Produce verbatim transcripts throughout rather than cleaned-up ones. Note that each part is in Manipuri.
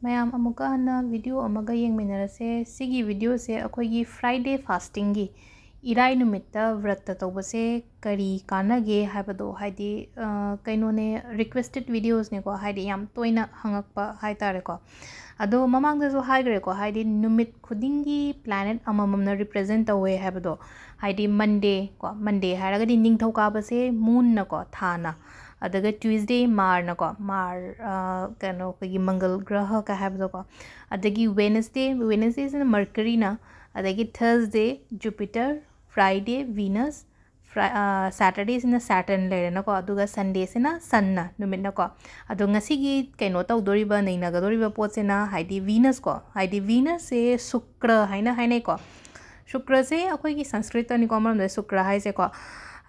ꯃꯌꯥꯝ ꯑꯃꯨꯛꯀ ꯍꯟꯅ video ꯑꯃꯒ ꯌꯦꯡꯃꯤꯟꯅꯔꯁꯦ꯫ ꯁꯤꯒꯤ videoꯁꯦ ꯑꯩꯈꯣꯏꯒꯤ Friday fastingꯒꯤ, ꯏꯔꯥꯏ ꯅꯨꯃꯤꯠꯇ ꯕ꯭ꯔꯠꯇ ꯇꯧꯕꯁꯦ ꯀꯔꯤ ꯀꯥꯟꯅꯒꯦ ꯍꯥꯏꯕꯗꯣ, ꯍꯥꯏꯗꯤ, ꯑ, ꯀꯩꯅꯣꯅꯦ, requested videosꯅꯦꯀꯣ, ꯍꯥꯏꯗꯤ ꯌꯥꯝ ꯇꯣꯏꯅ ꯍꯪꯉꯛꯄ ꯍꯥꯏꯇꯥꯔꯦꯀꯣ꯫ ꯑꯗꯣ ꯃꯃꯥꯡꯗꯁꯨ ꯍꯥꯏꯈ꯭ꯔꯦꯀꯣ, ꯍꯥꯏꯗꯤ ꯅꯨꯃꯤꯠ ꯈꯨꯗꯤꯡꯒꯤ planet ꯑꯃꯃꯝꯅ represent ꯇꯧꯋꯦ ꯍꯥꯏꯕꯗꯣ, ꯍꯥꯏꯗꯤ Monday ꯀꯣ, Monday ꯍꯥꯏꯔꯒꯗꯤ ꯅꯤꯡꯊꯧꯀꯥꯕꯁꯦ moonꯅꯀꯣ, ꯊꯥꯅ, ꯑꯗꯨꯒ Tuesday ꯃꯥꯔꯅꯀꯣ, ꯃꯥꯔ, ꯑ, ꯀꯩꯅꯣ, ꯑꯩꯈꯣꯏꯒꯤ ꯃꯪꯒꯜ ꯒ꯭ꯔꯍ ꯀ ꯍꯥꯏꯕꯗꯣꯀꯣ, ꯑꯗꯒꯤ Wednesday, Wednesdayꯁꯤꯅ Mercuryꯅ, ꯑꯗꯒꯤ Thursday Jupiter, Friday Venus, Fri-, ꯑ, Saturdayꯁꯤꯅ Saturn ꯂꯩꯔꯦꯅꯀꯣ, ꯑꯗꯨꯒ Sundayꯁꯤꯅ Sunꯅ, ꯅꯨꯃꯤꯠꯅꯀꯣ꯫ ꯑꯗꯣ ꯉꯁꯤꯒꯤ ꯀꯩꯅꯣ ꯇꯧꯗꯣꯔꯤꯕ, ꯅꯩꯅꯒꯗꯣꯔꯤꯕ ꯄꯣꯠꯁꯤꯅ, ꯍꯥꯏꯗꯤ Venusꯀꯣ, ꯍꯥꯏꯗꯤ Venusꯁꯦ ꯁꯨꯀ꯭ꯔ ꯍꯥꯏꯅ ꯍꯥꯏꯅꯩꯀꯣ꯫ ꯁꯨꯀ꯭ꯔꯁꯦ ꯑꯩꯈꯣꯏꯒꯤ ꯁꯪꯁꯀ꯭ꯔꯤꯠꯇꯅꯤꯀꯣ, ꯑꯃꯔꯣꯝꯗ ꯁꯨꯀ꯭ꯔ ꯍꯥꯏꯁꯦꯀꯣ꯫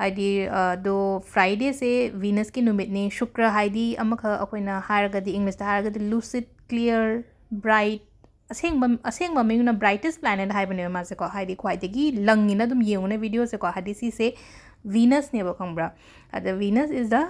ꯍꯥꯏꯗꯤ, ꯑ, ꯑꯗꯣ Fridayꯁꯦ Venusꯀꯤ ꯅꯨꯃꯤꯠꯅꯤ꯫ ꯁꯨꯀ꯭ꯔ ꯍꯥꯏꯗꯤ ꯑꯃꯈꯛ ꯑꯩꯈꯣꯏꯅ ꯍꯥꯏꯔꯒꯗꯤ, Englishꯇ ꯍꯥꯏꯔꯒꯗꯤ lucid, clear, bright, ꯑꯁꯦꯡꯕ, ꯑꯁꯦꯡꯕ ꯃꯃꯤꯡꯅ brightest planet ꯍꯥꯏꯕꯅꯦꯕ ꯃꯥꯁꯦꯀꯣ, ꯍꯥꯏꯗꯤ ꯈ꯭ꯋꯥꯏꯗꯒꯤ ꯂꯪꯉꯤꯅ꯫ ꯑꯗꯨꯝ ꯌꯦꯡꯉꯨꯅꯦ videoꯁꯦꯀꯣ, ꯍꯥꯏꯗꯤ ꯁꯤꯁꯦ Venusꯅꯦꯕ, ꯈꯪꯕ꯭ꯔꯥ? ꯑꯗ Venus is the,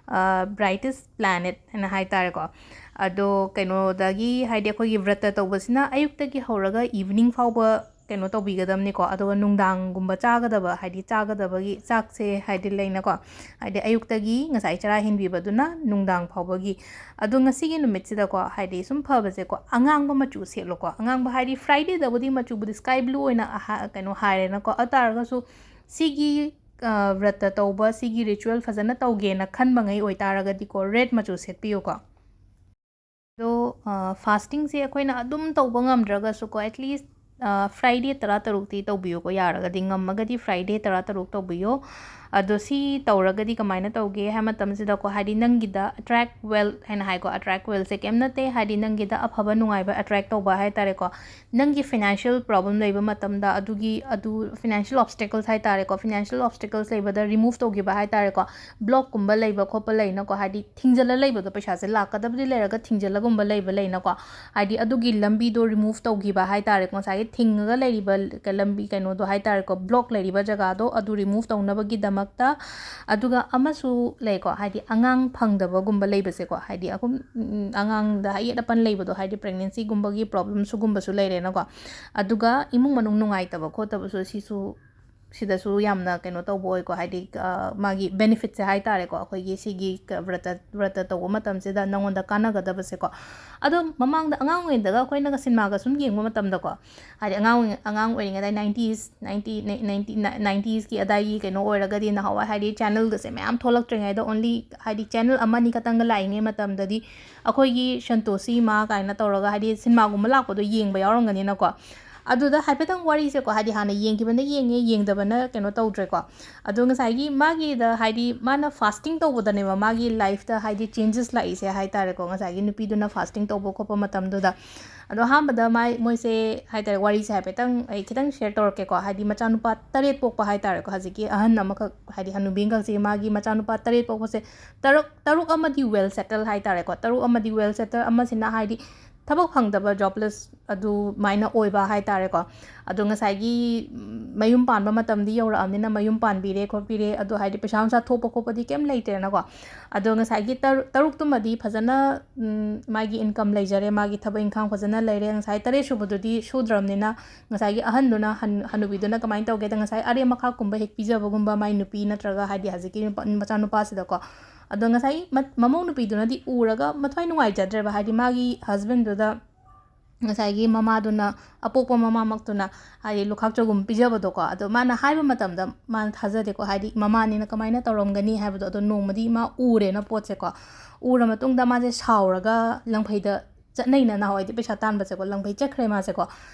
ꯑ, brightest planet ꯍꯥꯏꯅ ꯍꯥꯏꯇꯥꯔꯦꯀꯣ꯫ ꯑꯗꯣ ꯀꯩꯅꯣꯗꯒꯤ, ꯍꯥꯏꯗꯤ ꯑꯩꯈꯣꯏꯒꯤ ꯕ꯭ꯔꯠꯇ ꯇꯧꯕꯁꯤꯅ ꯑꯌꯨꯛꯇꯒꯤ ꯍꯧꯔꯒ evening ꯐꯥꯎꯕ ꯀꯩꯅꯣ ꯇꯧꯕꯤꯒꯗꯕꯅꯤꯀꯣ꯫ ꯑꯗꯨꯒ ꯅꯨꯡꯗꯥꯡꯒꯨꯝꯕ ꯆꯥꯒꯗꯕ, ꯍꯥꯏꯗꯤ ꯆꯥꯒꯗꯕꯒꯤ ꯆꯥꯛꯁꯦ, ꯍꯥꯏꯗꯤ ꯂꯩꯅꯀꯣ, ꯍꯥꯏꯗꯤ ꯑꯌꯨꯛꯇꯒꯤ ꯉꯁꯥꯏ ꯆꯔꯥ ꯍꯦꯟꯕꯤꯕꯗꯨꯅ ꯅꯨꯡꯗꯥꯡ ꯐꯥꯎꯕꯒꯤ꯫ ꯑꯗꯣ ꯉꯁꯤꯒꯤ ꯅꯨꯃꯤꯠꯁꯤꯗꯀꯣ, ꯍꯥꯏꯗꯤ ꯁꯨꯝ ꯐꯕꯁꯦꯀꯣ, ꯑꯉꯥꯡꯕ ꯃꯆꯨ ꯁꯦꯠꯂꯣꯀꯣ꯫ ꯑꯉꯥꯡꯕ ꯍꯥꯏꯗꯤ Fridayꯗꯕꯨꯗꯤ ꯃꯆꯨꯕꯨꯗꯤ sky blue ꯑꯣꯏꯅ ꯑꯍ-, ꯀꯩꯅꯣ ꯍꯥꯏꯔꯦꯅꯀꯣ꯫ ꯑꯗꯨ ꯇꯥꯔꯒꯁꯨ ꯁꯤꯒꯤ, ꯑ, ꯕ꯭ꯔꯠꯇ ꯇꯧꯕ, ꯁꯤꯒꯤ ritual ꯐꯖꯅ ꯇꯧꯒꯦꯅ ꯈꯟꯕꯉꯩ ꯑꯣꯏꯇꯥꯔꯒꯗꯤꯀꯣ, red ꯃꯆꯨ ꯁꯦꯠꯄꯤꯌꯨꯀꯣ꯫ ꯑꯗꯣ, ꯑ, fastingꯁꯦ ꯑꯩꯈꯣꯏꯅ ꯑꯗꯨꯝ ꯇꯧꯕ ꯉꯝꯗ꯭ꯔꯒꯁꯨꯀꯣ, at least, ꯑ, Friday ꯇꯔꯥꯇꯔꯨꯛꯇꯤ ꯇꯧꯕꯤꯌꯨꯀꯣ, ꯌꯥꯔꯒꯗꯤ, ꯉꯝꯃꯒꯗꯤ Friday ꯇꯔꯥꯇꯔꯨꯛ ꯇꯧꯕꯤꯌꯣ꯫ ꯑꯗꯣ ꯁꯤ ꯇꯧꯔꯒꯗꯤ ꯀꯃꯥꯏꯅ ꯇꯧꯒꯦ ꯍꯥꯏ ꯃꯇꯝꯁꯤꯗꯀꯣ, ꯍꯥꯏꯗꯤ ꯅꯪꯒꯤꯗ attract wealth ꯍꯥꯏꯅ ꯍꯥꯏꯀꯣ, attract wealthꯁꯦ ꯀꯩꯝ ꯅꯠꯇꯦ, ꯍꯥꯏꯗꯤ ꯅꯪꯒꯤꯗ ꯑꯐꯕ ꯅꯨꯡꯉꯥꯏꯕ attract ꯇꯧꯕ ꯍꯥꯏꯇꯥꯔꯦꯀꯣ꯫ ꯅꯪꯒꯤ financial problem ꯂꯩꯕ ꯃꯇꯝꯗ, ꯑꯗꯨꯒꯤ, ꯑꯗꯨ financial obstacles ꯍꯥꯏꯇꯥꯔꯦꯀꯣ, financial obstacles ꯂꯩꯕꯗ remove ꯇꯧꯈꯤꯕ ꯍꯥꯏꯇꯥꯔꯦꯀꯣ, blockꯀꯨꯝꯕ ꯂꯩꯕ ꯈꯣꯠꯄ ꯂꯩꯅꯀꯣ, ꯍꯥꯏꯗꯤ ꯊꯤꯡꯖꯤꯜꯂ ꯂꯩꯕꯗꯣ, ꯄꯩꯁꯥꯁꯦ ꯂꯥꯛꯀꯗꯕꯗꯤ ꯂꯩꯔꯒ ꯊꯤꯡꯖꯤꯜꯂꯒꯨꯝꯕ ꯂꯩꯕ ꯂꯩꯅꯀꯣ, ꯍꯥꯏꯗꯤ ꯑꯗꯨꯒꯤ ꯂꯝꯕꯤꯗꯣ remove ꯇꯧꯈꯤꯕ ꯍꯥꯏꯇꯥꯔꯦꯀꯣ, ꯉꯁꯥꯏꯒꯤ ꯊꯤꯡꯉꯒ ꯂꯩꯔꯤꯕ ꯂꯝꯕꯤ ꯀꯩꯅꯣꯗꯣ ꯍꯥꯏ ꯇꯥꯔꯦꯀꯣ, ꯕ꯭ꯂꯣꯛ ꯂꯩꯔꯤꯕ ꯖꯒꯥꯗꯣ ꯑꯗꯨ ꯔꯤꯃꯨꯚ ꯇꯧꯅꯕꯒꯤꯗꯃꯛꯇ꯫ ꯑꯗꯨꯒ ꯑꯃꯁꯨ ꯂꯩꯀꯣ, ꯍꯥꯏꯗꯤ ꯑꯉꯥꯡ ꯐꯪꯗꯕꯒꯨꯝꯕ ꯂꯩꯕꯁꯦꯀꯣ, ꯍꯥꯏꯗꯤ ꯑꯩꯈꯣꯏ ꯑꯉꯥꯡꯗ ꯑꯌꯦꯠ ꯑꯄꯟ ꯂꯩꯕꯗꯣ, ꯍꯥꯏꯗꯤ ꯄ꯭ꯔꯦꯒꯅꯦꯟꯁꯤꯒꯨꯝꯕꯒꯤ ꯄ꯭ꯔꯣꯕ꯭ꯂꯦꯝ ꯁꯤꯒꯨꯝꯕꯁꯨ ꯂꯩꯔꯦꯅꯀꯣ꯫ ꯑꯗꯨꯒ ꯏꯃꯨꯡ ꯃꯅꯨꯡ ꯅꯨꯡꯉꯥꯏꯇꯕ ꯈꯣꯠꯇꯕꯁꯨ ꯁꯤꯁꯨ ꯁꯤꯗꯁꯨ ꯌꯥꯝꯅ ꯀꯩꯅꯣ ꯇꯧꯕ ꯑꯣꯏꯀꯣ, ꯍꯥꯏꯗꯤ ꯃꯥꯒꯤ ꯕꯦꯅꯤꯐꯤꯠꯁꯦ ꯍꯥꯏ ꯇꯥꯔꯦꯀꯣ, ꯑꯩꯈꯣꯏꯒꯤ ꯁꯤꯒꯤ ꯕ꯭ꯔꯇ ꯕ꯭ꯔꯇ ꯇꯧꯕ ꯃꯇꯝꯁꯤꯗ ꯅꯉꯣꯟꯗ ꯀꯥꯟꯅꯒꯗꯕꯁꯦꯀꯣ꯫ ꯑꯗꯣ ꯃꯃꯥꯡꯗ ꯑꯉꯥꯡ ꯑꯣꯏꯔꯤꯉꯩꯗꯒ ꯑꯩꯈꯣꯏꯅꯒ ꯁꯤꯅꯦꯃꯥꯒ ꯁꯨꯝ ꯌꯦꯡꯕ ꯃꯇꯝꯗꯀꯣ, ꯍꯥꯏꯗꯤ ꯑꯉꯥꯡ ꯑꯣꯏ- ꯑꯉꯥꯡ ꯑꯣꯏꯔꯤꯉꯩꯗ ꯅꯥꯏꯟꯇꯤꯁ ꯅꯥꯏꯟꯇꯤ ꯅꯥꯏꯟꯇꯤꯁꯀꯤ ꯑꯗꯥꯏꯒꯤ ꯀꯩꯅꯣ ꯑꯣꯏꯔꯒꯗꯤ, ꯅꯍꯥꯟꯋꯥꯏ ꯍꯥꯏꯗꯤ ꯆꯦꯅꯦꯜꯒꯁꯦ ꯃꯌꯥꯝ ꯊꯣꯛꯂꯛꯇ꯭ꯔꯤꯉꯩꯗ ꯑꯣꯟꯂꯤ ꯍꯥꯏꯗꯤ ꯆꯦꯅꯦꯜ ꯑꯃꯅꯤ ꯈꯛꯇꯪꯒ ꯂꯥꯛꯏꯉꯩ ꯃꯇꯝꯗꯗꯤ ꯑꯩꯈꯣꯏꯒꯤ ꯁꯟꯇꯣꯁꯤ ꯃꯥ ꯀꯥꯏꯅ ꯇꯧꯔꯒ ꯍꯥꯏꯗꯤ ꯁꯤꯅꯦꯃꯥꯒꯨꯝꯕ ꯂꯥꯛꯄꯗꯣ ꯌꯦꯡꯕ ꯌꯥꯎꯔꯝꯒꯅꯤꯅꯀꯣ꯫ ꯑꯗꯨꯗ ꯍꯥꯏꯐꯦꯠꯇꯪ ꯋꯥꯔꯤꯁꯦꯀꯣ, ꯍꯥꯏꯗꯤ ꯍꯥꯟꯅ ꯌꯦꯡꯈꯤꯕꯅ ꯌꯦꯡꯉꯦ, ꯌꯦꯡꯗꯕꯅ ꯀꯩꯅꯣ ꯇꯧꯗ꯭ꯔꯦꯀꯣ꯫ ꯑꯗꯣ ꯉꯁꯥꯏꯒꯤ ꯃꯥꯒꯤꯗ ꯍꯥꯏꯗꯤ ꯃꯥꯅ ꯐꯥꯁꯇꯤꯡ ꯇꯧꯕꯗꯅꯦꯕ ꯃꯥꯒꯤ ꯂꯥꯏꯐꯇ ꯍꯥꯏꯗꯤ ꯆꯦꯟꯖꯦꯁ ꯂꯥꯛꯏꯁꯦ ꯍꯥꯏ ꯇꯥꯔꯦꯀꯣ, ꯉꯁꯥꯏꯒꯤ ꯅꯨꯄꯤꯗꯨꯅ ꯐꯥꯁꯇꯤꯡ ꯇꯧꯕ ꯈꯣꯠꯄ ꯃꯇꯝꯗꯨꯗ꯫ ꯑꯗꯣ ꯑꯍꯥꯟꯕꯗ ꯃꯥꯏ ꯃꯣꯏꯁꯦ ꯍꯥꯏ ꯇꯥꯔꯦ, ꯋꯥꯔꯤꯁꯦ ꯍꯥꯏꯐꯦꯠꯇꯪ ꯑꯩ ꯈꯤꯇꯪ ꯁꯦꯌꯔ ꯇꯧꯔꯛꯀꯦꯀꯣ꯫ ꯍꯥꯏꯗꯤ ꯃꯆꯥꯅꯨꯄꯥ ꯇꯔꯦꯠ ꯄꯣꯛꯄ ꯍꯥꯏ ꯇꯥꯔꯦꯀꯣ, ꯍꯧꯖꯤꯛꯀꯤ ꯑꯍꯟ ꯑꯃꯈꯛ ꯍꯥꯏꯗꯤ ꯍꯅꯨꯕꯤꯈꯛꯁꯦ ꯃꯥꯒꯤ ꯃꯆꯥꯅꯨꯄꯥ ꯇꯔꯦꯠ ꯄꯣꯛꯄꯁꯦ ꯇꯔꯨꯛ ꯇꯔꯨꯛ ꯑꯃꯗꯤ ꯋꯦꯜ ꯁꯦꯇꯜ ꯍꯥꯏ ꯇꯥꯔꯦꯀꯣ, ꯇꯔꯨꯛ ꯑꯃꯗꯤ ꯋꯦꯜ ꯁꯦꯇꯜ, ꯑꯃꯁꯤꯅ ꯍꯥꯏꯗꯤ ꯊꯕꯛ ꯐꯪꯗꯕ, ꯖꯣꯕꯂꯦꯁ ꯑꯗꯨꯃꯥꯏꯅ ꯑꯣꯏꯕ ꯍꯥꯏ ꯇꯥꯔꯦꯀꯣ꯫ ꯑꯗꯣ ꯉꯁꯥꯏꯒꯤ ꯃꯌꯨꯝ ꯄꯥꯟꯕ ꯃꯇꯝꯗꯤ ꯌꯧꯔꯛꯑꯕꯅꯤꯅ ꯃꯌꯨꯝ ꯄꯥꯟꯕꯤꯔꯦ ꯈꯣꯠꯄꯤꯔꯦ, ꯑꯗꯣ ꯍꯥꯏꯗꯤ ꯄꯩꯁꯥ ꯅꯨꯡꯁꯥ ꯊꯣꯛꯄ ꯈꯣꯠꯄꯗꯤ ꯀꯩꯝ ꯂꯩꯇ꯭ꯔꯦꯅꯀꯣ꯫ ꯑꯗꯣ ꯉꯁꯥꯏꯒꯤ ꯇꯔꯨꯛ ꯇꯔꯨꯛꯇꯨꯃꯗꯤ ꯐꯖꯅ ꯃꯥꯒꯤ ꯏꯟꯀꯝ ꯂꯩꯖꯔꯦ, ꯃꯥꯒꯤ ꯊꯕꯛ ꯏꯪꯈꯥꯡ ꯐꯖꯅ ꯂꯩꯔꯦ꯫ ꯉꯁꯥꯏ ꯇꯔꯦꯠ ꯁꯨꯕꯗꯨꯗꯤ ꯁꯨꯗ꯭ꯔꯕꯅꯤꯅ ꯉꯁꯥꯏꯒꯤ ꯑꯍꯟꯗꯨꯅ ꯍꯟ ꯍꯅꯨꯕꯤꯗꯨꯅ ꯀꯃꯥꯏꯅ ꯇꯧꯒꯦꯗ, ꯉꯁꯥꯏ ꯑꯔꯦꯝ ꯑꯈꯥꯛꯀꯨꯝꯕ ꯍꯦꯛ ꯄꯤꯖꯕꯒꯨꯝꯕ ꯃꯥꯏ ꯅꯨꯄꯤ ꯅꯠꯇ꯭ꯔꯒ ꯍꯥꯏꯗꯤ ꯍꯧꯖꯤꯛꯀꯤ ꯅꯨꯄꯥ ꯃꯆꯥꯅꯨꯄꯥꯁꯤꯗꯀꯣ꯫ ꯑꯗꯣ ꯉꯁꯥꯏ ꯃ ꯃꯃꯧ ꯅꯨꯄꯤꯗꯨꯅꯗꯤ ꯎꯔꯒ ꯃꯊ꯭ꯋꯥꯏ ꯅꯨꯡꯉꯥꯏꯖꯗ꯭ꯔꯦꯕ, ꯍꯥꯏꯗꯤ ꯃꯥꯒꯤ ꯍꯁꯕꯦꯟꯗꯨꯗ ꯉꯁꯥꯏꯒꯤ ꯃꯃꯥꯗꯨꯅ, ꯑꯄꯣꯛꯄ ꯃꯃꯥꯃꯛꯇꯨꯅ ꯍꯥꯏꯗꯤ ꯂꯨꯈꯥꯛ ꯆꯒꯨꯝ ꯄꯤꯖꯕꯗꯣꯀꯣ꯫ ꯑꯗꯣ ꯃꯥꯅ ꯍꯥꯏꯕ ꯃꯇꯝꯗ ꯃꯥꯅ ꯊꯥꯖꯗꯦꯀꯣ, ꯍꯥꯏꯗꯤ ꯃꯃꯥꯅꯤꯅ ꯀꯃꯥꯏꯅ ꯇꯧꯔꯝꯒꯅꯤ ꯍꯥꯏꯕꯗꯣ꯫ ꯑꯗꯣ ꯅꯣꯡꯃꯗꯤ ꯃꯥ ꯎꯔꯦꯅ ꯄꯣꯠꯁꯦꯀꯣ, ꯎꯔ ꯃꯇꯨꯡꯗ ꯃꯥꯁꯦ ꯁꯥꯎꯔꯒ ꯂꯪꯐꯩꯗ ꯆꯠꯅꯩꯅ ꯅꯍꯥꯟꯋꯥꯏꯗꯤ ꯄꯩꯁꯥ ꯇꯥꯟꯕꯁꯦꯀꯣ, ꯂꯪꯐꯩ ꯆꯠꯈ꯭ꯔꯦ ꯃꯥꯁꯦꯀꯣ꯫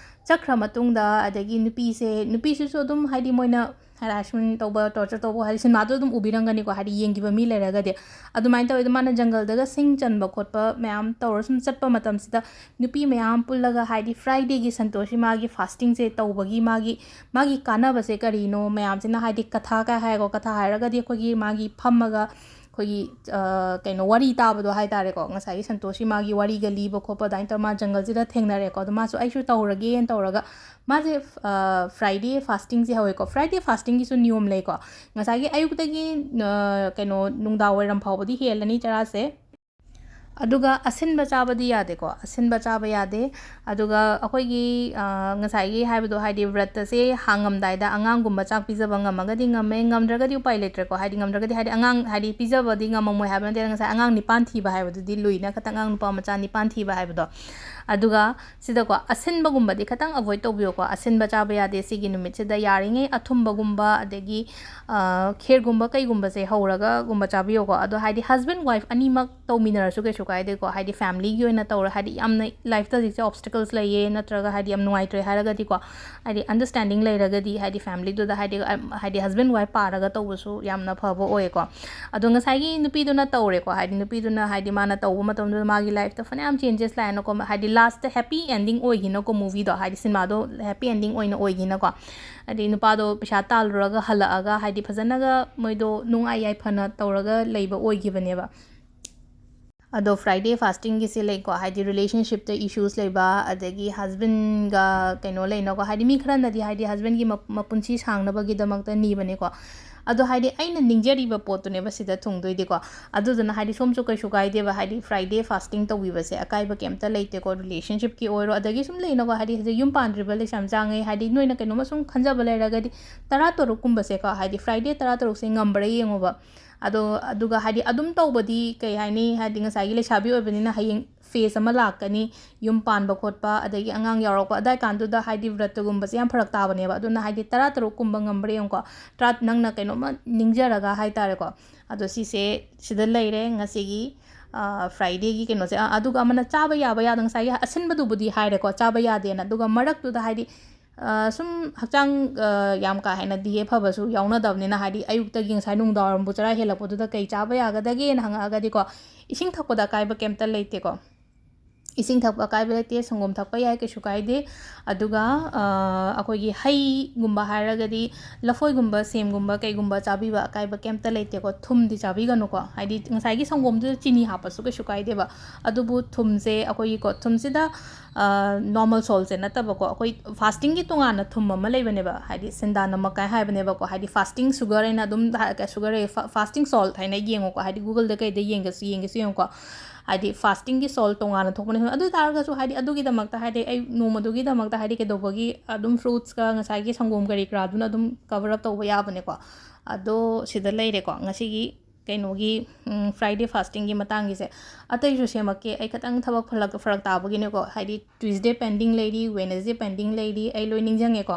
ꯆꯠꯈ꯭ꯔ ꯃꯇꯨꯡꯗ ꯑꯗꯒꯤ ꯅꯨꯄꯤꯁꯦ, ꯅꯨꯄꯤꯁꯤꯁꯨ ꯑꯗꯨꯝ ꯍꯥꯏꯗꯤ ꯃꯣꯏꯅ ꯍꯦꯔꯥꯁꯃꯦꯟ ꯇꯧꯕ, ꯇꯣꯔꯆꯔ ꯇꯧꯕ ꯍꯥꯏꯗꯤ ꯁꯤꯅꯦꯃꯥꯗꯣ ꯑꯗꯨꯝ ꯎꯕꯤꯔꯝꯒꯅꯤꯀꯣ, ꯍꯥꯏꯗꯤ ꯌꯦꯡꯈꯤꯕ ꯃꯤ ꯂꯩꯔꯒꯗꯤ꯫ ꯑꯗꯨꯃꯥꯏꯅ ꯇꯧꯋꯦ꯫ ꯑꯗꯣ ꯃꯥꯅ ꯖꯪꯒꯜꯗꯒ ꯁꯤꯡ ꯆꯟꯕ ꯈꯣꯠꯄ ꯃꯌꯥꯝ ꯇꯧꯔ ꯁꯨꯝ ꯆꯠꯄ ꯃꯇꯝꯁꯤꯗ ꯅꯨꯄꯤ ꯃꯌꯥꯝ ꯄꯨꯜꯂꯒ ꯍꯥꯏꯗꯤ ꯐ꯭ꯔꯥꯏꯗꯦꯒꯤ ꯁꯟꯇꯣꯁꯤ ꯃꯥꯒꯤ ꯐꯥꯁꯇꯤꯡꯁꯦ ꯇꯧꯕꯒꯤ ꯃꯥꯒꯤ, ꯃꯥꯒꯤ ꯀꯥꯟꯅꯕꯁꯦ ꯀꯔꯤꯅꯣ ꯃꯌꯥꯝꯁꯤꯅ ꯍꯥꯏꯗꯤ ꯀꯊꯥ ꯀꯥꯏ ꯍꯥꯏꯔꯒꯣ, ꯀꯊꯥ ꯍꯥꯏꯔꯒꯗꯤ ꯑꯩꯈꯣꯏꯒꯤ ꯃꯥꯒꯤ ꯐꯝꯃꯒ ꯑꯩꯈꯣꯏꯒꯤ, ꯑ, ꯀꯩꯅꯣ, ꯋꯥꯔꯤ ꯇꯥꯕꯗꯣ ꯍꯥꯏ ꯇꯥꯔꯦꯀꯣ, ꯉꯁꯥꯏꯒꯤ ꯁꯟꯇꯣꯁꯤ ꯃꯥꯒꯤ ꯋꯥꯔꯤꯒ ꯂꯤꯕ ꯈꯣꯠꯄ ꯑꯗꯨꯃꯥꯏꯅ ꯇꯧꯔ ꯃꯥ ꯖꯪꯒꯜꯁꯤꯗ ꯊꯦꯡꯅꯔꯦꯀꯣ꯫ ꯑꯗꯣ ꯃꯥꯁꯨ "ꯑꯩꯁꯨ ꯇꯧꯔꯒꯦꯅ" ꯇꯧꯔꯒ ꯃꯥꯁꯦ, ꯑ, Friday fastingꯁꯦ ꯍꯧꯋꯦꯀꯣ꯫ Friday fastingꯒꯤꯁꯨ ꯅꯤꯌꯣꯝ ꯂꯩꯀꯣ꯫ ꯉꯁꯥꯏꯒꯤ ꯑꯌꯨꯛꯇꯒꯤ, ꯑ, ꯀꯩꯅꯣ, ꯅꯨꯡꯗꯥꯡ ꯋꯥꯏꯔꯝ ꯐꯥꯎꯕꯗꯤ ꯍꯦꯜꯂꯅꯤ ꯆꯔꯥꯁꯦ꯫ ꯑꯗꯨꯒ ꯑꯁꯤꯟꯕ ꯆꯥꯕꯗꯤ ꯌꯥꯗꯦꯀꯣ꯫ ꯑꯁꯤꯟꯕ ꯆꯥꯕ ꯌꯥꯗꯦ꯫ ꯑꯗꯨꯒ ꯑꯩꯈꯣꯏꯒꯤ, ꯑ, ꯉꯁꯥꯏꯒꯤ ꯍꯥꯏꯕꯗꯣ, ꯍꯥꯏꯗꯤ, ꯕ꯭ꯔꯠꯇꯁꯦ ꯍꯥꯡꯉꯝꯗꯥꯏꯗ ꯑꯉꯥꯡꯒꯨꯝꯕ ꯆꯥꯛ ꯄꯤꯖꯕ ꯉꯝꯃꯒꯗꯤ ꯉꯝꯃꯦ, ꯉꯝꯗ꯭ꯔꯒꯗꯤ ꯎꯄꯥꯏ ꯂꯩꯇ꯭ꯔꯦꯀꯣ꯫ ꯍꯥꯏꯗꯤ, ꯉꯝꯗ꯭ꯔꯒꯗꯤ, ꯍꯥꯏꯗꯤ, ꯑꯉꯥꯡ, ꯍꯥꯏꯗꯤ, ꯄꯤꯖꯕꯗꯤ ꯉꯝꯃꯝꯃꯣꯏ ꯍꯥꯏꯕ ꯅꯠꯇꯦ꯫ ꯉꯁꯥꯏ ꯑꯉꯥꯡ ꯅꯤꯄꯥꯟ ꯊꯤꯕ ꯍꯥꯏꯕꯗꯨꯗꯤ ꯂꯨꯏꯅ ꯈꯇꯪ, ꯑꯉꯥꯡ ꯅꯨꯄꯥ ꯃꯆꯥ ꯅꯤꯄꯥꯟ ꯊꯤꯕ ꯍꯥꯏꯕꯗꯣ꯫ ꯑꯗꯨꯒ ꯁꯤꯗꯀꯣ, ꯑꯁꯤꯟꯕꯒꯨꯝꯕꯗꯤ ꯈꯇꯪ avoid ꯇꯧꯕꯤꯌꯣꯀꯣ꯫ ꯑꯁꯤꯟꯕ ꯆꯥꯕ ꯌꯥꯗꯦ ꯁꯤꯒꯤ ꯅꯨꯃꯤꯠꯁꯤꯗ꯫ ꯌꯥꯔꯤꯉꯩ ꯑꯊꯨꯝꯕꯒꯨꯝꯕ, ꯑꯗꯒꯤ, ꯑ, ꯈꯦꯔꯒꯨꯝꯕ ꯀꯩꯒꯨꯝꯕꯁꯦ ꯍꯧꯔꯒꯒꯨꯝꯕ ꯆꯥꯕꯤꯌꯣꯀꯣ꯫ ꯑꯗꯣ, ꯍꯥꯏꯗꯤ, husband wife ꯑꯅꯤꯃꯛ ꯇꯧꯃꯤꯟꯅꯔꯁꯨ ꯀꯩꯁꯨ ꯀꯥꯏꯗꯦꯀꯣ꯫ ꯍꯥꯏꯗꯤ, familyꯒꯤ ꯑꯣꯏꯅ ꯇꯧꯔ, ꯍꯥꯏꯗꯤ, ꯌꯥꯝꯅ lifeꯇ ꯍꯧꯖꯤꯛꯁꯦ obstacles ꯂꯩꯌꯦ, ꯅꯠꯇ꯭ꯔꯒ, ꯍꯥꯏꯗꯤ, ꯌꯥꯝ ꯅꯨꯡꯉꯥꯏꯇ꯭ꯔꯦ ꯍꯥꯏꯔꯒꯗꯤꯀꯣ, ꯍꯥꯏꯗꯤ, understanding ꯂꯩꯔꯒꯗꯤ, ꯍꯥꯏꯗꯤ, familyꯗꯨꯗ, ꯍꯥꯏꯗꯤ, ꯑ, ꯍꯥꯏꯗꯤ, husband wife ꯄꯥꯔꯒ ꯇꯧꯕꯁꯨ ꯌꯥꯝꯅ ꯐꯕ ꯑꯣꯏꯌꯦꯀꯣ꯫ ꯑꯗꯣ ꯉꯁꯥꯏꯒꯤ ꯅꯨꯄꯤꯗꯨꯅ ꯇꯧꯔꯦꯀꯣ, ꯍꯥꯏꯗꯤ, ꯅꯨꯄꯤꯗꯨꯅ, ꯍꯥꯏꯗꯤ, ꯃꯥꯅ ꯇꯧꯕ ꯃꯇꯝꯗꯨꯗ ꯃꯥꯒꯤ lifeꯇ ꯐꯅꯌꯥꯝ changes ꯂꯥꯛꯑꯦꯅꯀꯣ, ꯍꯥꯏꯗꯤ, lastꯇ happy ending ꯑꯣꯏꯒꯤꯅꯀꯣ, movieꯗꯣ, ꯍꯥꯏꯗꯤ, ꯁꯤꯅꯦꯃꯥꯗꯣ happy ending ꯑꯣꯏꯅ ꯑꯣꯏꯒꯤꯅꯀꯣ꯫ ꯍꯥꯏꯗꯤ, ꯅꯨꯄꯥꯗꯣ ꯄꯩꯁꯥ ꯇꯥꯜꯂꯨꯔꯒ ꯍꯜꯂꯛꯑꯒ, ꯍꯥꯏꯗꯤ, ꯐꯖꯅꯒ ꯃꯣꯏꯗꯣ ꯅꯨꯡꯉꯥꯏ ꯌꯥꯏꯐꯅ ꯇꯧꯔꯒ ꯂꯩꯕ ꯑꯣꯏꯈꯤꯕꯅꯦꯕ꯫ ꯑꯗꯣ Friday fastingꯒꯤꯁꯦ ꯂꯩꯀꯣ, ꯍꯥꯏꯗꯤ, relationshipꯇ issues ꯂꯩꯕ, ꯑꯗꯒꯤ husbandꯒ ꯀꯩꯅꯣ ꯂꯩꯅꯀꯣ, ꯍꯥꯏꯗꯤ, ꯃꯤ ꯈꯔꯅꯗꯤ, ꯍꯥꯏꯗꯤ, husbandꯒꯤ ꯃ-, ꯃꯄꯨꯟꯁꯤ ꯁꯥꯡꯅꯕꯒꯤꯗꯃꯛꯇ ꯅꯤꯕꯅꯦꯀꯣ꯫ ꯑꯗꯣ, ꯍꯥꯏꯗꯤ, ꯑꯩꯅ ꯅꯤꯡꯖꯔꯤꯕ ꯄꯣꯠꯇꯨꯅꯦꯕ ꯁꯤꯗ ꯊꯨꯡꯗꯣꯏꯗꯤꯀꯣ꯫ ꯑꯗꯨꯗꯨꯅ, ꯍꯥꯏꯗꯤ, ꯁꯣꯝꯁꯨ ꯀꯩꯁꯨ ꯀꯥꯏꯗꯦꯕ, ꯍꯥꯏꯗꯤ, Friday fasting ꯇꯧꯕꯤꯕꯁꯦ ꯑꯀꯥꯏꯕ ꯀꯩꯝꯇ ꯂꯩꯇꯦꯀꯣ, relationshipꯀꯤ ꯑꯣꯏꯔꯣ, ꯑꯗꯒꯤ ꯁꯨꯝ ꯂꯩꯅꯀꯣ, ꯍꯥꯏꯗꯤ, ꯍꯧꯖꯤꯛ ꯌꯨꯝ ꯄꯥꯟꯗ꯭ꯔꯤꯕ ꯂꯩꯁꯥ ꯃꯆꯥꯉꯩ, ꯍꯥꯏꯗꯤ, ꯅꯣꯏꯅ ꯀꯩꯅꯣꯝꯃ ꯁꯨꯝ ꯈꯟꯖꯕ ꯂꯩꯔꯒꯗꯤ, ꯇꯔꯥꯇꯔꯨꯛꯀꯨꯝꯕꯁꯦꯀꯣ, ꯍꯥꯏꯗꯤ, Friday ꯇꯔꯥꯇꯔꯨꯛꯁꯦ ꯉꯝꯕ꯭ꯔꯥ ꯌꯦꯡꯉꯣꯕ꯫ ꯑꯗꯣ, ꯑꯗꯨꯒ, ꯍꯥꯏꯗꯤ, ꯑꯗꯨꯝ ꯇꯧꯕꯗꯤ, ꯀꯩ ꯍꯥꯏꯅꯤ, ꯍꯥꯏꯗꯤ, ꯉꯁꯥꯏꯒꯤ ꯂꯩꯁꯥꯕꯤ ꯑꯣꯏꯕꯅꯤꯅ ꯍꯌꯦꯡ phase ꯑꯃ ꯂꯥꯛꯀꯅꯤ, ꯌꯨꯝ ꯄꯥꯟꯕ ꯈꯣꯠꯄ, ꯑꯗꯒꯤ ꯑꯉꯥꯡ ꯌꯥꯎꯔꯛꯄ, ꯑꯗꯥꯏ ꯀꯥꯟꯗꯨꯗ, ꯍꯥꯏꯗꯤ, ꯕ꯭ꯔꯇꯒꯨꯝꯕꯁꯦ ꯌꯥꯝ ꯐꯔꯛ ꯇꯥꯕꯅꯦꯕ꯫ ꯑꯗꯨꯅ, ꯍꯥꯏꯗꯤ, ꯇꯔꯥꯇꯔꯨꯛꯀꯨꯝꯕ ꯉꯝꯕ꯭ꯔꯥ ꯌꯦꯡꯉꯨꯀꯣ, ꯇꯔꯥ, ꯅꯪꯅ ꯀꯩꯅꯣꯝꯃ ꯅꯤꯡꯖꯔꯒ ꯍꯥꯏ ꯇꯥꯔꯦꯀꯣ꯫ ꯑꯗꯣ ꯁꯤꯁꯦ ꯁꯤꯗ ꯂꯩꯔꯦ ꯉꯁꯤꯒꯤ, ꯑ, Fridayꯒꯤ ꯀꯩꯅꯣꯁꯦ꯫ ꯑ, ꯑꯗꯨꯒ ꯑꯃꯅ ꯆꯥꯕ ꯌꯥꯕ ꯌꯥꯗ, ꯉꯁꯥꯏꯒꯤ ꯑꯁꯤꯟꯕꯗꯨꯕꯨꯗꯤ ꯍꯥꯏꯔꯦꯀꯣ, ꯆꯥꯕ ꯌꯥꯗꯦꯅ꯫ ꯑꯗꯨꯒ ꯃꯔꯛꯇꯨꯗ, ꯍꯥꯏꯗꯤ, ꯑ, ꯁꯨꯝ ꯍꯛꯆꯥꯡ, ꯑ, ꯌꯥꯝ ꯀꯥ ꯍꯦꯟꯅ ꯗꯤꯍꯦ ꯐꯕꯁꯨ ꯌꯥꯎꯅꯗꯕꯅꯤꯅ, ꯍꯥꯏꯗꯤ, ꯑꯌꯨꯛꯇꯒꯤ ꯉꯁꯥꯏ ꯅꯨꯡꯗꯥꯡꯋꯥꯏꯔꯝꯕꯨ ꯆꯔꯥ ꯍꯦꯜꯂꯛꯄꯗꯨꯗ ꯀꯩ ꯆꯥꯕ ꯌꯥꯒꯗꯒꯦꯅ ꯍꯪꯉꯛꯑꯒꯗꯤꯀꯣ, ꯏꯁꯤꯡ ꯊꯛꯄꯗ ꯑꯀꯥꯏꯕ ꯀꯩꯝꯇ ꯂꯩꯇꯦꯀꯣ꯫ ꯏꯁꯤꯡ ꯊꯛꯄ ꯑꯀꯥꯏꯕ ꯂꯩꯇꯦ, ꯁꯪꯒꯣꯝ ꯊꯛꯄ ꯌꯥꯏ, ꯀꯩꯁꯨ ꯀꯥꯏꯗꯦ꯫ ꯑꯗꯨꯒ ꯑꯩꯈꯣꯏꯒꯤ ꯍꯩꯒꯨꯝꯕ ꯍꯥꯏꯔꯒꯗꯤ ꯂꯐꯣꯏꯒꯨꯝꯕ, ꯁꯦꯝꯒꯨꯝꯕ, ꯀꯩꯒꯨꯝꯕ ꯆꯥꯕꯤꯕ ꯑꯀꯥꯏꯕ ꯀꯩꯝꯇ ꯂꯩꯇꯦꯀꯣ꯫ ꯊꯨꯝꯗꯤ ꯆꯥꯕꯤꯒꯅꯨꯀꯣ, ꯍꯥꯏꯗꯤ ꯉꯁꯥꯏꯒꯤ ꯁꯪꯒꯣꯝꯗꯨꯗ ꯆꯤꯅꯤ ꯍꯥꯞꯄꯁꯨ ꯀꯩꯁꯨ ꯀꯥꯏꯗꯦꯕ꯫ ꯑꯗꯨꯕꯨ ꯊꯨꯝꯁꯦ ꯑꯩꯈꯣꯏꯒꯤꯀꯣ, ꯊꯨꯝꯁꯤꯗ ꯅꯣꯔꯃꯦꯜ ꯁꯣꯜꯁꯦ ꯅꯠꯇꯕꯀꯣ, ꯑꯩꯈꯣꯏ ꯐꯥꯁꯇꯤꯡꯒꯤ ꯇꯣꯉꯥꯟꯅ ꯊꯨꯝ ꯑꯃ ꯂꯩꯕꯅꯦꯕ, ꯍꯥꯏꯗꯤ ꯁꯦꯟꯗꯥ ꯅꯃꯛ ꯀꯥꯏ ꯍꯥꯏꯕꯅꯦꯕꯀꯣ, ꯍꯥꯏꯗꯤ ꯐꯥꯁꯇꯤꯡ ꯁꯨꯒꯔ ꯍꯥꯏꯅ ꯑꯗꯨꯝ ꯁꯨꯒꯔ, ꯐꯥꯁꯇꯤꯡ ꯁꯣꯜꯠ ꯍꯥꯏꯅ ꯌꯦꯡꯉꯣꯀꯣ, ꯍꯥꯏꯗꯤ ꯒꯨꯒꯜꯗ ꯀꯩꯗ ꯌꯦꯡꯒꯦꯁꯨ ꯌꯦꯡꯒꯦꯁꯨ ꯌꯦꯡꯉꯣꯀꯣ꯫ ꯍꯥꯏꯗꯤ ꯐꯥꯁꯇꯤꯡꯒꯤ ꯁꯣꯜ ꯇꯣꯉꯥꯟꯅ ꯊꯣꯛꯄꯅꯦ꯫ ꯑꯗꯨ ꯑꯣꯏ ꯇꯥꯔꯒꯁꯨ ꯍꯥꯏꯗꯤ ꯑꯗꯨꯒꯤꯗꯃꯛꯇ, ꯍꯥꯏꯗꯤ ꯑꯩ ꯅꯣꯡꯃꯗꯨꯒꯤꯗꯃꯛꯇ ꯍꯥꯏꯗꯤ ꯀꯩꯗꯧꯕꯒꯤ ꯑꯗꯨꯝ ꯐ꯭ꯔꯨꯠꯁꯀ ꯉꯁꯥꯏꯒꯤ ꯁꯪꯒꯣꯝ ꯀꯔꯤ ꯀꯔꯥꯗꯨꯅ ꯑꯗꯨꯝ ꯀꯕꯔ ꯑꯞ ꯇꯧꯕ ꯌꯥꯕꯅꯦꯀꯣ꯫ ꯑꯗꯣ ꯁꯤꯗ ꯂꯩꯔꯦꯀꯣ ꯉꯁꯤꯒꯤ ꯀꯩꯅꯣꯒꯤ, ꯎꯝ, ꯐ꯭ꯔꯥꯏꯗꯦ ꯐꯥꯁꯇꯤꯡꯒꯤ ꯃꯇꯥꯡꯒꯤꯁꯦ꯫ ꯑꯇꯩꯁꯨ ꯁꯦꯝꯃꯛꯀꯦ, ꯑꯩ ꯈꯤꯇꯪ ꯊꯕꯛ ꯐꯔꯛ, ꯐꯔꯛ ꯇꯥꯕꯒꯤꯅꯦꯀꯣ, ꯍꯥꯏꯗꯤ ꯇ꯭ꯌꯨꯁꯗꯦ ꯄꯦꯟꯗꯤꯡ ꯂꯩꯔꯤ, ꯋꯦꯅꯁꯗꯦ ꯄꯦꯟꯗꯤꯡ ꯂꯩꯔꯤ, ꯑꯩ ꯂꯣꯏ ꯅꯤꯡꯁꯤꯡꯉꯦꯀꯣ꯫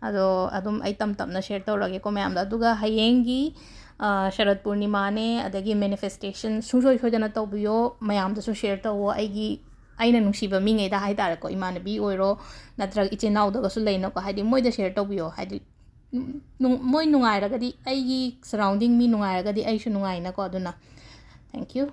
ꯑꯗꯣ ꯑꯗꯨꯝ ꯑꯩ ꯇꯞ ꯇꯞꯅ ꯁꯦꯌꯔ ꯇꯧꯔꯒꯦꯀꯣ ꯃꯌꯥꯝꯗ꯫ ꯑꯗꯨꯒ ꯍꯌꯦꯡꯒꯤ, ꯑ, ꯁꯔꯠ ꯄꯨꯔꯅꯤꯃꯥꯅꯦ, ꯑꯗꯒꯤ ꯃꯦꯅꯤꯐꯦꯁꯇꯦꯁꯟ ꯁꯨꯡꯁꯣꯏ ꯁꯣꯏꯗꯅ ꯇꯧꯕꯤꯌꯣ, ꯃꯌꯥꯝꯗꯁꯨ ꯁꯦꯌꯔ ꯇꯧꯋꯣ꯫ ꯑꯩꯒꯤ, ꯑꯩꯅ ꯅꯨꯡꯁꯤꯕ ꯃꯤꯉꯩꯗ ꯍꯥꯏ ꯇꯥꯔꯦꯀꯣ, ꯏꯃꯥꯟꯅꯕꯤ ꯑꯣꯏꯔꯣ, ꯅꯠꯇ꯭ꯔꯒ ꯏꯆꯤꯟ ꯏꯅꯥꯎꯗꯒꯁꯨ ꯂꯩꯅꯀꯣ, ꯍꯥꯏꯗꯤ ꯃꯣꯏꯗ ꯁꯦꯌꯔ ꯇꯧꯕꯤꯌꯣ꯫ ꯍꯥꯏꯗꯤ ꯅꯨꯡ-, ꯃꯣꯏ ꯅꯨꯡꯉꯥꯏꯔꯒꯗꯤ, ꯑꯩꯒꯤ ꯁꯔꯥꯎꯟꯗꯤꯡ ꯃꯤ ꯅꯨꯡꯉꯥꯏꯔꯒꯗꯤ ꯑꯩꯁꯨ ꯅꯨꯡꯉꯥꯏꯅꯀꯣ꯫ ꯑꯗꯨꯅ, thank you꯫